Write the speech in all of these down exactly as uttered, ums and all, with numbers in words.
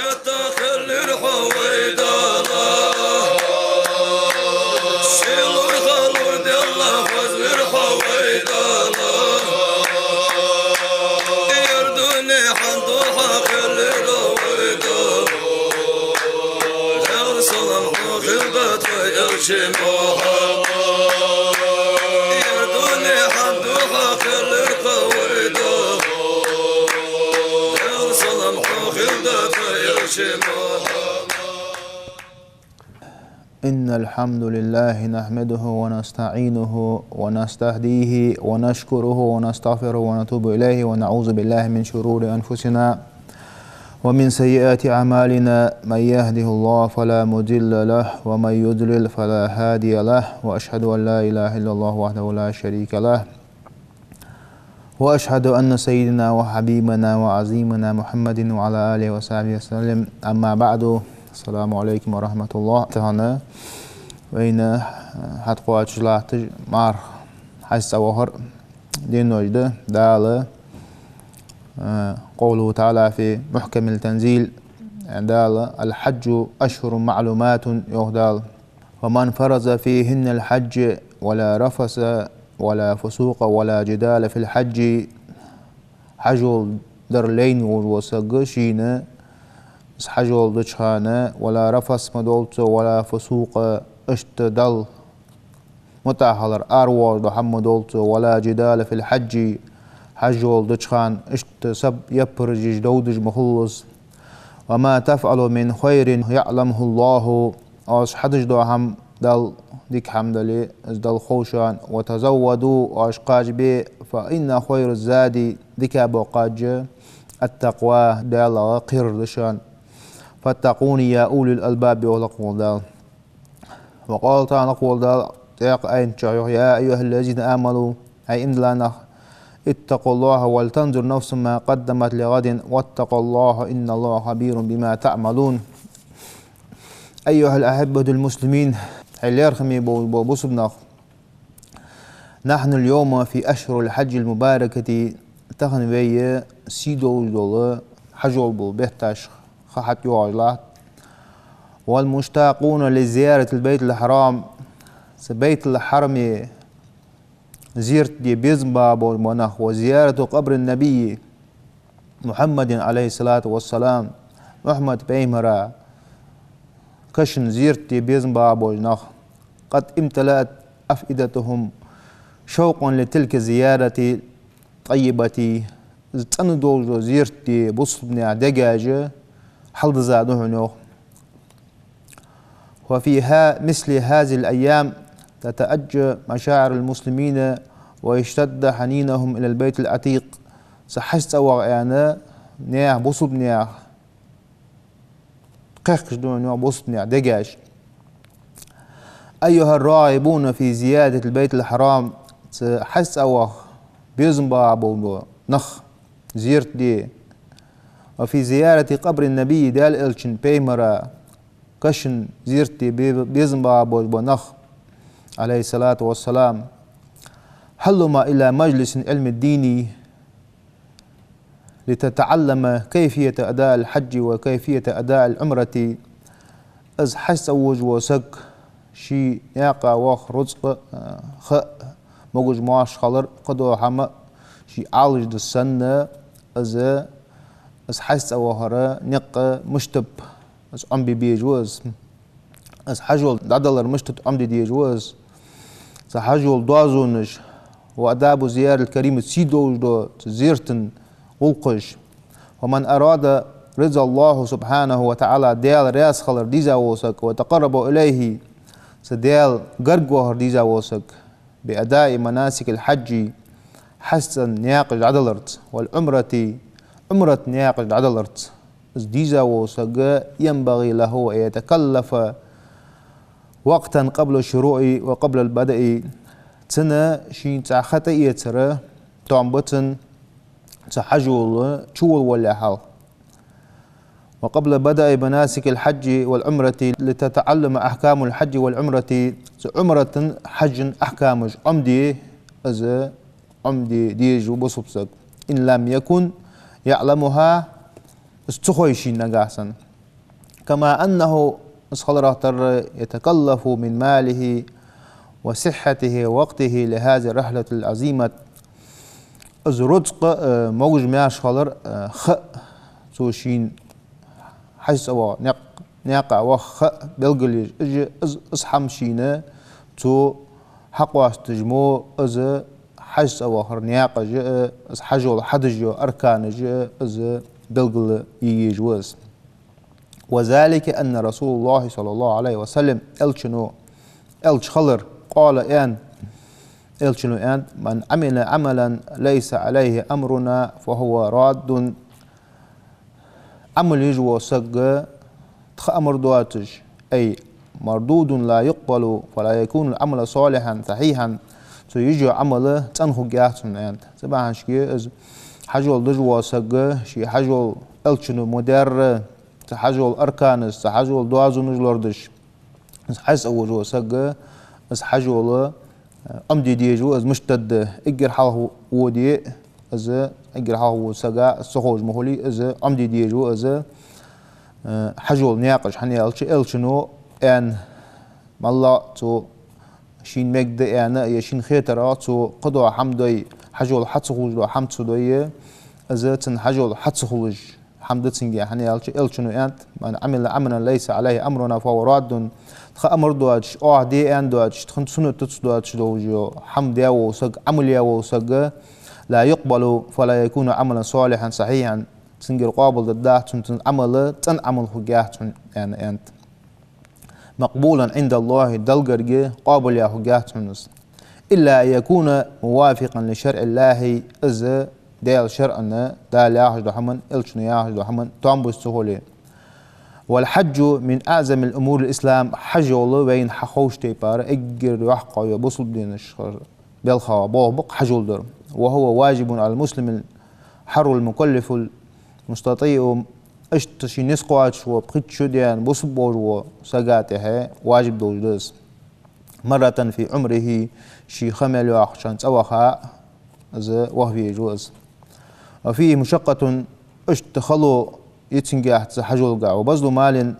Хьатта хиллар хьо вай Дала, ший лургӀа лур делла хозлар хьо вай Дала. Ер дунен хьан духьа хиллар вай Дала. Даьла салам хьона хилда тха элча Мухьаммад. Ер дунен хьан духьа хиллар хьо вай Дала. Даьла салам хьона хилда тха элча Мухьаммад. إن الحمد لله نحمده ونستعينه ونستهديه ونشكره ونستغفره ونتوب إليه ونعوذ بالله من شرور أنفسنا ومن سيئات أعمالنا. من يهده الله فلا مضل له ومن يضلل فلا هادي له. وأشهد أن لا إله إلا الله وحده لا شريك له. وأشهد أن سيدنا وحبيبنا وعظيمنا محمد وعلى آله وصحبه وسلم. أما بعد. السلام عليكم ورحمة الله. Тахан вайна хьатӀакхоачаш латташ марха хьаьж цӀавахар денош да. Дала, э, قوله تعالى في محكم التنزيل, Дала: الحج أشهر معلومات, йоах Дала. ومن فرض فيهن الحج ولا رفث ولا فسوق ولا جدال في الحج. Хьажол дар лайна волаш вола саг шийна, из хьажол деча хана, ولا رفث ма долда цо, ولا فسوق, иштта Далла мутӀахьа хилар, аравоагӀаш дола хӀама ма долда цо, ولا جدال في الحج, хьажол деча хана иштта саб яппараш еш довдаш ма хулла из. وما تفعلوا من خير يعلمه الله. Оаш хьадеш дола хӀама, Далла дика хӀама дале, из Далла хов шоана. وتزودوا, оаш кхаж бе, فإن خير الزاد, дика бола кхаж, التقوى, Даьлах кхерар да шоана. فاتقون يا أولي الألباب, йоах лакха волча Дала. وقال تعالى, лакха волча Дала тӀаккха аятагахь йоах: يا أيها الذين آمنوا, хӀай иман дилла нах, اتقوا الله ولتنظر نفس ما قدمت لغد واتقوا الله إن الله خبير بما تعملون. أيها الأحبة المسلمين, хӀай лерхӀаме бола бусалба нах, نحن اليوم في أشهر الحج المباركة, тахан вай сий долаш дола хьажол бола бетташ ха хьатӀайоагӀаш латт. والمشتاقون لزيارة البيت الحرام, цу Байтул-Хьараме зерат де безам баха болаш бола нах, وزيارة قبر النبي محمد عليه الصلاة والسلام, Мухьаммад пайхамара каша зерат де безам баха болаш нах. قد امتلأت أفئدتهم شوقا لتلك الزيارة الطيبة, из цӀена долаш дола зерат де бусалба наьха дегаш хьалдизза да хьона, йоах. وفي ها-، مثل هذه الأيام تتأجج مشاعر المسلمين ويشتد حنينهم إلى البيت العتيق. Цу хьаьж цӀаваха аьнна, наьха, бусалба наьха кхехкаш да хьона, йоах, бусалба наьха дегаш. أيها الراغبون في زيارة البيت الحرام, цу хьаьж цӀаваха безам баха болаш бола нах, зерат де. وفي زيارة قبر النبي, Даьла элчан, пайхамара каша зерат де бе-, безам баха болаш бола нах, عليه الصلاة والسلام. هلم إلى مجلس علم الدين لتتعلم كيفية أداء الحج وكيفية أداء العمرة. Из хьаьж цӀавоалаш вола саг ший наькъа ваха рузкъа, э, ха, могаш-моаршал хилар, кхыдола хӀама ший Ӏалашде санна, из, из хьаьж цӀавахара никъ мишта ба, из Ӏомабе безаш ва из. Из хьажол дӀадалар мишта да Ӏомаде дезаш ва из. Цу хьажола доазонаш, وآداب الزيارة الكريمة, сий долаш дола цу зерата гӀулакхаш. ومن أراد رضا الله سبحانه وتعالى, Даьла раьза хилар дийза вола саг, وتقرب إليه, цу Даьла гарга вахар дийза вола саг, بأداء مناسك الحج, хьаьж цӀен наькъаш дӀадаларца, والعمرة, Ӏумрат наькъаш дӀадаларца. Из дийза вола саг, ينبغي له أن يتكلف وقتا قبل الشروع وقبل البدء. Цунна шийна цхьа ха тӀаэцара тоам ба цунна, цу хьажол чуваллалехьа хьалха. وقبل بدء مناسك الحج والعمرة لتتعلم أحكام الحج والعمرة. Цу Ӏумратан, хьажан ахькамаш Ӏомаде, из Ӏомаде дезаш ва бусалба саг. إن لم يكن يعلمها, из ца хой шийна нагахьа санна. كما أنه, из хиларах тара, يتكلف من ماله وصحته ووقته لهذه الرحلة العظيمة. Из рузкъа, э, могаш-маьрша хилар, э, ха, цо шийна хьажцӀа ваха, никъ-, никъа ваха ха белгалъеш, из, из, из хӀама шийна цо хьакъоастадеш мо, из хьажцӀа вахара никъаш а, из хьажол хьадеш йола арканаш а, из белгалъе езаш ва из. وذلك أن رسول الله صلى الله عليه وسلم, Элчано, Элча хилар, قال, аьннад, Элчано аьннад: من عمل عملا ليس عليه أمرنا فهو رد. Ӏамал еш вола саг тха амар доацаш, أي مردود لا يقبل فلا يكون العمل صالحا صحيحا, цо еш йола Ӏамал цӀена хургьяц цун, аьннад. Цу бахьанашка из хьажол деш вола саг, ший хьажол Элчано ма дарра, цу хьажола арканаш, цу хьажола доазонаш лорадеш, из хьажцӀа вожа вола саг, из хьажол, э, Ӏомаде дезаш ва из, мишта да, эггара хьалха воде, из эггара хьалха вожа сага из ца ховш ма хулий, из Ӏомаде дезаш ва из, э, хьажол никъаш, хӀана аьлча Элчано аьннад, малла цо шийна мегаргда аьнна, е шийна хетарах цо кхыдола хӀама дой, хьажол хьа ца хулаш дола хӀама ца дой, из цун хьажол хьа ца хулаш хӀама да цунга, хӀана аьлча Элчано аьннад: من عمل عملا ليس عليه أمرنا فهو رد. Тха амар доацаш, оаха де аьнна доацаш, тха суннат ца доацаш долаш йола хӀама даь вола саг, Ӏамал яь вола саг, لا يقبل فلا يكون عملا صالحا صحيحا. Цунгара къоабалдергдац цун, цун Ӏамал цӀена Ӏамал хургьяц цун, аьнна, аьннад. مقبولا عند الله, Далла гарга къоабал яь хургьяц цун из. إلا أن يكون موافقا لشرع الله, из Даьла шарӀана, Дала яхаш дола хӀаман, Элчано яхаш дола хӀаман тоам беш ца хуле. والحج من أعظم أمور الإسلام, хьажол вайна хьаховш тайпара эггара йоккха йола бусалба динашкара белхаех болх ба-кх хьажол дар. وهو واجب على المسلم الحر المكلف المستطيع, иштта ший низ кхоачаш вола, пхийтта шу даьнна бусалба волаш вола сага тӀехьа важиб долаш да из. مرة في عمره, ший ха мел йоаккхача хана цӀаваха, из ваха везаш ва из. وفيه مشقة, иштта хало я цунгахь, цу хьажолгахь, وبذل مال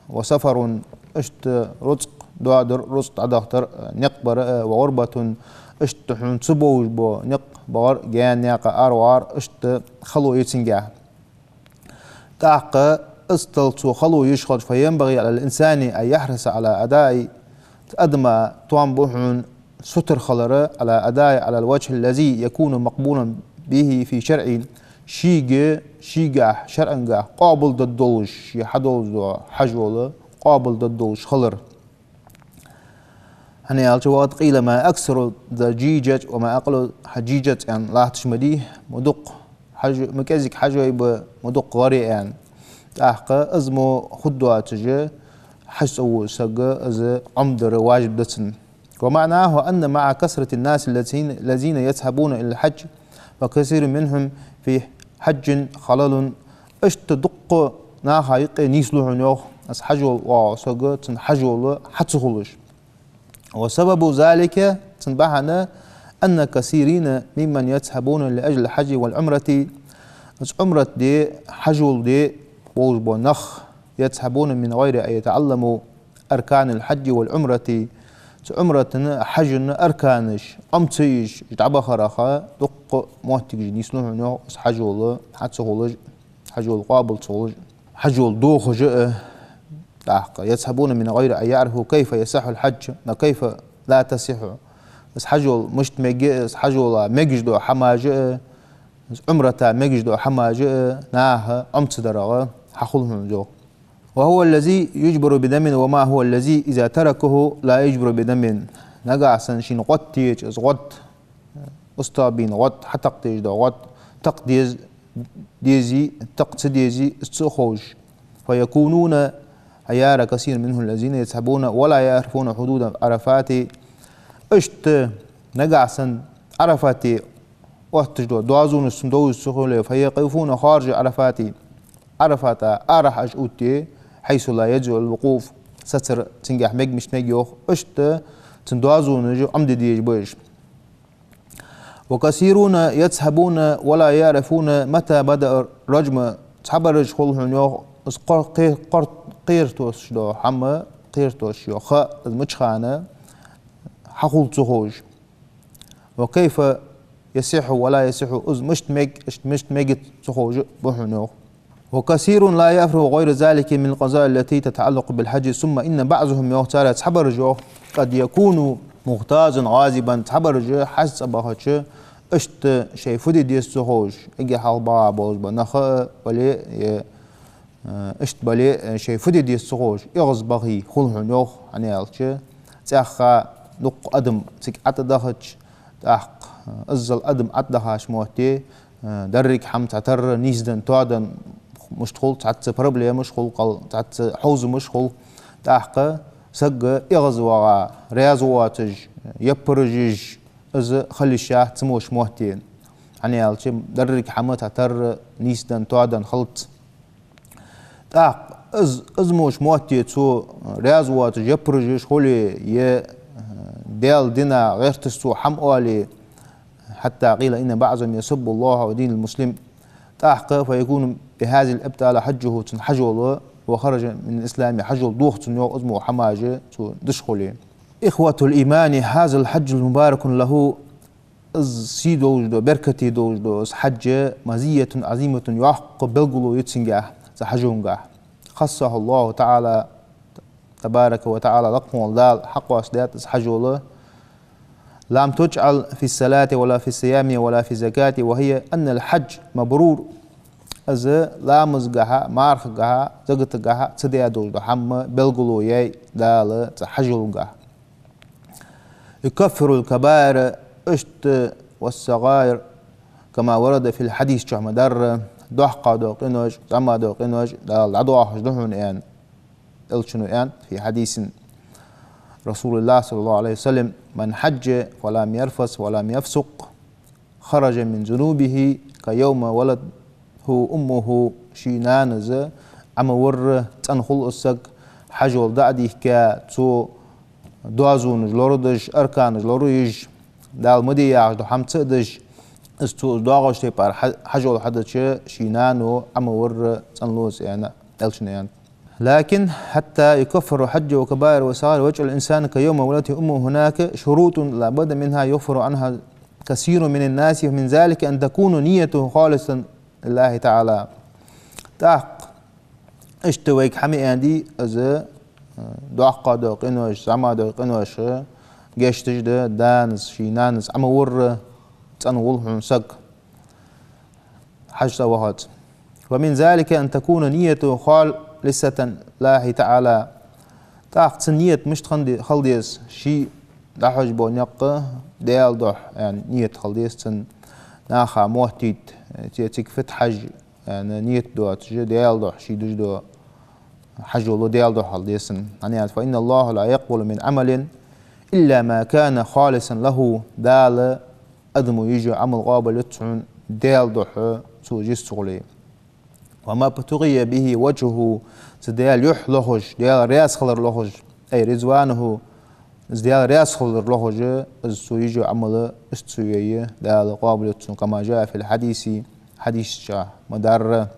وسفر, иштта рузкъ доадар, рузкъ дӀадахьар, никъ бар а, وغربة, иштта хьона ца бовш бола никъ бахар, гаьна никъа аравахар, иштта хало я цунгахь. ТӀаккха из тӀа цо хало еш хилча, فينبغي على الإنسان أن يحرص على أداء, адама тоам ба хьона сутара хилар, على أداء على الوجه الذي يكون مقبولا به في شرعه, шийга, шийгахь, шарӀангахь къоабалдергдолаш, ший хьадолаш дола хьажол къоабалдергдолаш хилар. ХӀана аьлча, وقد قيل ما أكثر الضجيج وما أقل الحجيج, аьнна латташ ма дий, ма дукха хьаж-, ма кӀезига хьажой ба, ма дукха гӀарий, аьнна. ТӀаккха из мо хургдоацаш, хьажцӀа вожа саг, из Ӏомадар важиб да цунна. ومعناه أن مع كثرة الناس الذين، الذين يذهبون إلى الحج، وكثير منهم في حج خلل. Иштта дукха наха юкъе нийслу хьона, йоах, из хьажол воагӀа саг, цун хьажол хьа ца хулаш. وسبب ذلك, цун бахьан, أن كثيرين ممن يذهبون لأجل الحج والعمرة, из Ӏумрат де, хьажол де болаш бола нах, يذهبون من غير أن يتعلموا أركان الحج والعمرة, цу Ӏумратан, хьажан арканаш Ӏома ца еш, дӀабахарах дукха моттигаш нийслу хьона, йоах, из хьажол хьа ца хулаш, хьажол къоабал ца хулаш, хьажол дохаш а, тӀаккха, يذهبون من غير أن يعرفوا كيف يصح الحج وكيف لا يصح. Из хьажол мишта мег я, из хьажола мегаш дола хӀамаш а, из Ӏумрата мегаш дола хӀамаш а наха Ӏома ца дарах хьахул хьона, йоах. وهو الذي يجبر بدم وما هو الذي إذا تركه لا يجبر بدم. Нагахь санна шийна гӀод теча, из гӀод, устагӀа бийна гӀод, хьатакхадеш дола гӀод, такха дез-, дезий, такха ца дезий, из ца ховш. فيكونون عيار كثير منهم الذين يذهبون ولا يعرفون حدود عرفات. Иштта нагахь санна Ӏарафате отташ дола доазонаш цунна довзаш ца хуле, فيقفون خارج عرفات, Ӏарафата арахьа уж отте, حيث لا يجوز الوقوف, сацар цунгахь мег мишта мег, йоах, иштта цун доазонаш Ӏомаде дезаш ба уж. وكثيرون يذهبون ولا يعرفون متى بدأ الرجم. Цхьабараш хул хьона, йоах, из кхо-, кхе-, кхорт-, кхераш дола хӀама, кхераш йола ха, из мича хана хьахул ца ховш. وكيف يصح ولا يصح, из мишта мег, иштта мишта мег ца ховш ба хьона, йоах. وكثير لا يفرغ غير ذلك من القضايا التي تتعلق بالحج، ثم إن بعضهم, йоах, царех цхьабараш, йоах, قد يكون مغتاظا غاضبا, цхьабараш хьажцӀа бахача, иштта шоай фу де деза ца ховш, эггара хьалха баха болаш ба нах а бале, е Э, иштта бале, э, шоай фу де деза ца ховш, эгӀаз бахе хул хьона, йоах, хӀана аьлча, цӀаьхха дукха адам цига ӀотӀадахача, тӀаккха, э, иззал адам ӀотӀадахача метте, э, деррига хӀама цхьатарра нийсденна, тоаденна, мишта хул, цхьацца проблемаш хул, кхал-, цхьацца хьовзамаш хул. ТӀаккха саг эгӀазваха, раьза воацаш, яппараш еш, из хила йиш яц цу мо метте. ХӀана аьлча, деррига хӀама цхьатарра нийсденна, тоаденна хилац. ТӀаккха из, из мо метте цо раьза воацаш яппараш еш хуле, е, э, Даьла дина гӀерташ цо хӀама оале, حتى قيل إن بعضهم يسب الله ودين المسلم. ТӀаккха فيكون بهذه الإبطالة حجه, цун хьажол, وخرج من الإسلام, хьажол доах цун, йоах, из мо хӀамаш цо деш хуле. إخوة الإيمان، هذا الحج المبارك له, из сий долаш дола, беркате долаш дола из хьадж مزية عظيمة, йоккха белгало я цунгахь, цу хьажонгахь. خصه الله تعالى تبارك وتعالى, лакха волча Дала хьакхоссадаьд из хьажол. لم تجعل في الصلاة ولا في الصيام ولا في الزكاة، وهي أن الحج مبرور. Из ламазгахьа, мархагахьа, закатагахьа ца даь долаш дола хӀама белгало яьй Дала цу хьажолгахь. يكفر الكبائر, иштта, والصغائر، كما ورد في الحديث, чу ма дарра, доккха дола къинош, зӀамига дола къинош Дала дӀадоахаш да хьона, аьнна, Элчано аьннад في حديث رسول الله صلى الله عليه وسلم: من حج فلم يرفث ولم يفسق خرج من ذنوبه كيوم ولدته أمه. Ший нанас Ӏомавар, цӀена хул из саг, хьажол дӀа а дихка, цо доазонаш лорадеш, арканаш лораеш, Дала ма де яхаш дола хӀама ца а деш, из цо из доагӀача тайпара хьа-, хьажол хьадича, ший нано Ӏомавар цӀенлуц, аьнна, Элчано аьннад. لكن حتى يكفر الحج والكبائر والصغائر ويجعل الإنسان كيوم ولدته أمه، هناك شروط لا بد منها يغفل عنها كثير من الناس، ومن ذلك أن تكون نيته خالصة لله تعالى. ТӀаккха иштта вайга хӀама аьннадий, из, э, доккха дола къинош, зӀамига дола къинош гешт деш да, данас, ший нанас Ӏомавар цӀена вол хьона саг хьажцӀа вахача. ومن ذلك أن تكون نيته خالصة لله تعالى. ТӀаккха цун ният мишта хинна де-, хила деза, ше дӀахьош бола никъ Даьла духьа, аьнна, ният хила деза цун, наха моттийта, цу цига фуд хьажа, аьнна, ният доацаш, Даьла духьа ше деш дола хьажол Даьла духьа хила деза цун. ХӀана аьлча, فإن الله لا يقبل من عمل إلا ما كان خالصا له. Дала адамо еш йола Ӏамал къоабалъяц хьона Даьла духьа цо из еш ца хуле. وما ابتغي به وجهه, цу Даьла юхь лохаш, Даьла раьза хилар лохаш, أي رضوانه, из Даьла раьза хилар лохаш, из цо еш йола Ӏамал иштта ца йой, Дала къоабалъяц цун, كما جاء في الحديث, хьадиса чу ма дарра.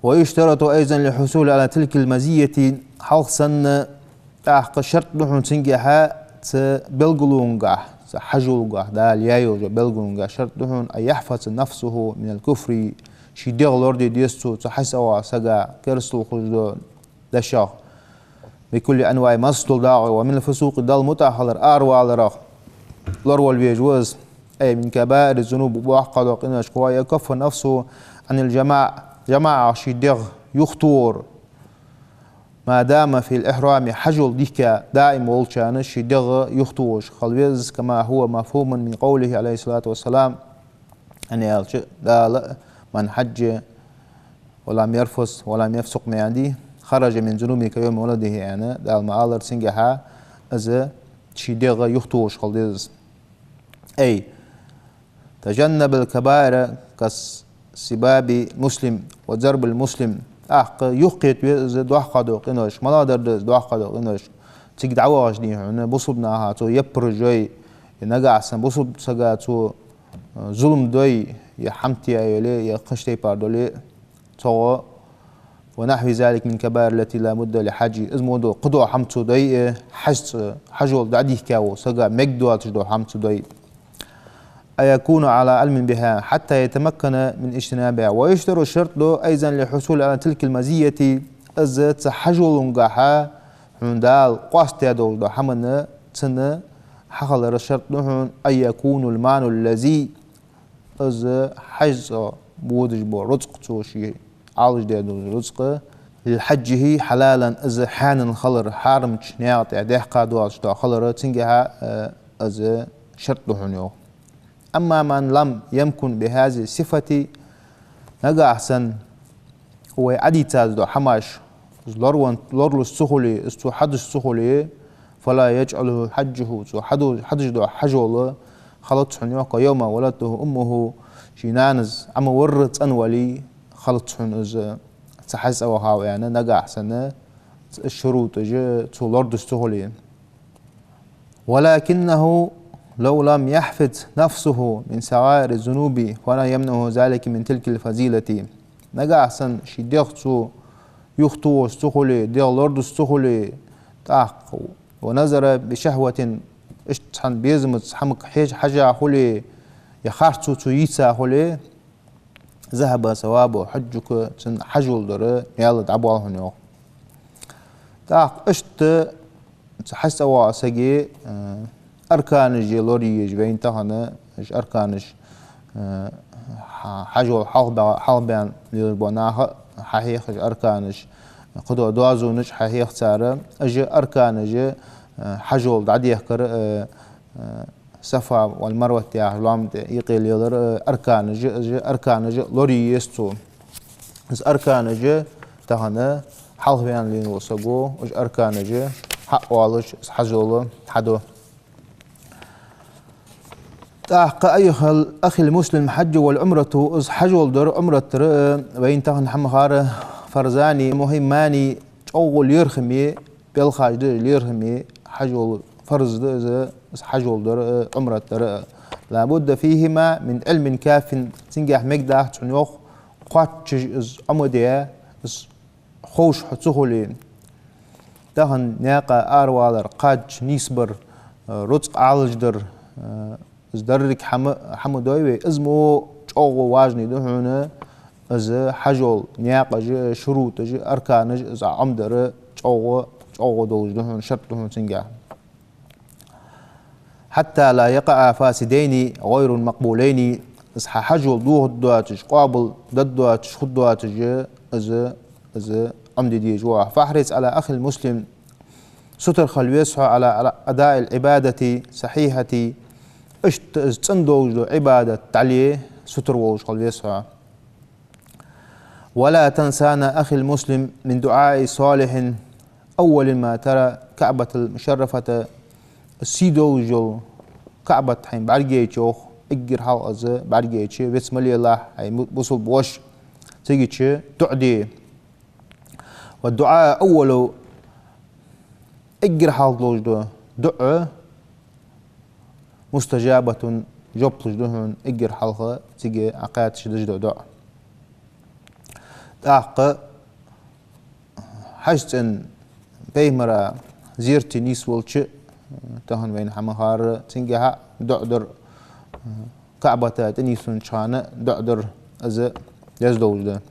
ويشترط أيضا للحصول على تلك المزية, хьалха санна, тӀаккха шарт да хьона цунгахьа, цу белгалонгахь, цу хьажолгахь, Дала яь йолча белгалонгахь шарт да хьона: أن يحفظ نفسه من الكفر, ший дегӀ лораде деза цо цу хьажцӀа вахача сага, керастал хулаш дола дешах, بكل أنواع, массадола дакъа, ومن الفسوق, Далла мутӀахьа хилар, араваларах лоравала везаш ва из, أي من كبائر الذنوب, боккха дола къиношкахьа, ويكف نفسه عن الجماع, жамаӀах ший дегӀ юхатохар, ما دام في الإحرام, хьажол дихка даим волча хана ший дегӀ юхатохаш хила веза, كما هو مفهوم من قوله عليه الصلاة والسلام, хӀана аьлча Дала: من حج ولم يرفث ولم يفسق, ма аьннадий, خرج من ذنوبه كيوم ولده, аьнна, Дала ма аллара цунгахьа, из ший дегӀ юхатохаш хила деза. أي تجنب الكبائر كسباب المسلم وضرب المسلم. ТӀаккха юхакхета веза из доккха дола къинош. МалагӀа да из доккха дола къинош? Цига дӀавахача дийнахьа бусалба наха цо яппараш йой, е нагахьа санна бусалба сага цо, э, зулам дой, е хӀама тӀа йоле, е кхыча тайпара доле, цо ونحو ذلك من الكبائر التي لا بد للحاج. Из мо дола кхыдола хӀама цо дой, э, хьажцӀа, хьажол дӀадийхка волча сага мегаш доацаш дола хӀама цо дой. أن يكون على علم بها حتى يتمكن من اجتنابها. ويشترط, шарт ду, أيضا للحصول على تلك المزية, из цу хьажолунгахьа хьона Дала къоастадаь долаш дола хӀаман цунна хьахилара шарт ду хьона, أن يكون المال الذي, из хьажцӀа бодаш бола рузкъа, цо ше Ӏалашдаь дола рузкъа, لحجه حلالا, из хьанал хилар, хьарамча наькъа тӀа даьккха доацаш дола хилар, цунгахьа, э, из шарт ду хьона, йоах. أما من لم يكن بهذه الصفة, нагахьа санна вай Ӏадийцача дола хӀамаш, из лораван-, лоралуш ца хуле, из цо хьадеш ца хуле, فلا يجعله حجه, цо хьаду-, хьадеш дола хьажол хилац хьона, йоах, كيوم ولدته أمه, ший нанас Ӏомавар цӀенвале, хилац хьона из цу хьажцӀа вахав аьнна, нагахьа санна, цу шурутӀаш цо лорадеш ца хуле. ولكنه لو لم يحفظ نفسه من صغائر الذنوب فلا يمنعه ذلك من تلك الفضيلة. Нагахьа санна ший дегӀ цо юхатохаш ца хуле, дегӀ лорадеш ца хуле, тӀаккха, ونظر بشهوة, иштта цхьан безамца хӀамага хьеж-, хьежа хуле, е харцо цо йийца хуле, ذهب ثواب حجك, цун хьажол дара маьл дӀабоал хьона, йоах. ТӀаккха иштта цу хьажцӀа ваха сага, э, арканаш лораеш, вайна тахан уж арканаш, э, хьа-, хьажол хьалхабе-, хьалхабаьнна лелаш бола наха хьахьех уж арканаш, кхыдола доазонаш хьахьех цар, уж арканаш, э, хьажол дӀадехкар, э, э, Сафа вал Марват яхача лоам тӀа юкъе лелар, э, арканаш, уж арканаш лорае еза цо. Из арканаш тахан хьалхаваьнна лийнна вола саго, уж арканаш хьаоалаш, из хьажол хьаду. ТӀаккха, أيها الأخ المسلم، الحج والعمرة, из хьажол дар, Ӏумрат дар, э, вайна тахан хьамахара, فرضان مهمان, чӀоагӀа лоархӀаме, белхаш да лоархӀаме, хьажол фарз да из, из хьажол дар, э, Ӏумрат дар, э. لا بد فيهما من علم كاف, цунгахьа мегаргдац хьона, йоах, кхоачаш из Ӏомаде, из ховш хьо ца хуле. Тахан наькъа аравалар, кхаж нийсбар, э, рузкъа Ӏалашдар, э, из деррига хӀама, хӀама дой вай, из мо чӀоагӀа важный да хьона, из хьажол наькъаш, шурутӀаш, арканаш, из Ӏомадар чӀоагӀа, чӀоагӀа долаш да хьона, шарт да хьона цунгахьа. حتى لا يقع فاسدين غير مقبولين, из хьа хьажол дохаргдоацаш, къоабалдаргдоацаш хургдоацаш, из, из Ӏомаде дезаш ва. فاحرص على أخي المسلم, сутара хила веза хьо, على أداء العبادة الصحيحة, иштта из цӀена долаш дола Ӏибадат дӀале сутара волаш хила веза хьо. ولا تنسنا أخي المسلم من دعاء صالح أول ما ترى الكعبة المشرفة, сий долаш йола КаӀбат хьайна бӀаргайча, йоах, эггара хьалха из бӀаргайча, вец ма лелахь, хӀай му-, бусалба воша, цига чу дуӀа де. والدعاء أول, эггара хьалха долаш дола дуӀа, مستجابة, жоп луш да хьона эггара хьалха цига Ӏокхаьчача деш дола дуӀа. ТӀаккха хьажцӀен пайхамара зерате нийсвелча, тахан вайна хьамахара, цунгахьа дуӀа дар, КаӀбата тӀанийсвеннача хана дуӀа дар, из деза долаш да.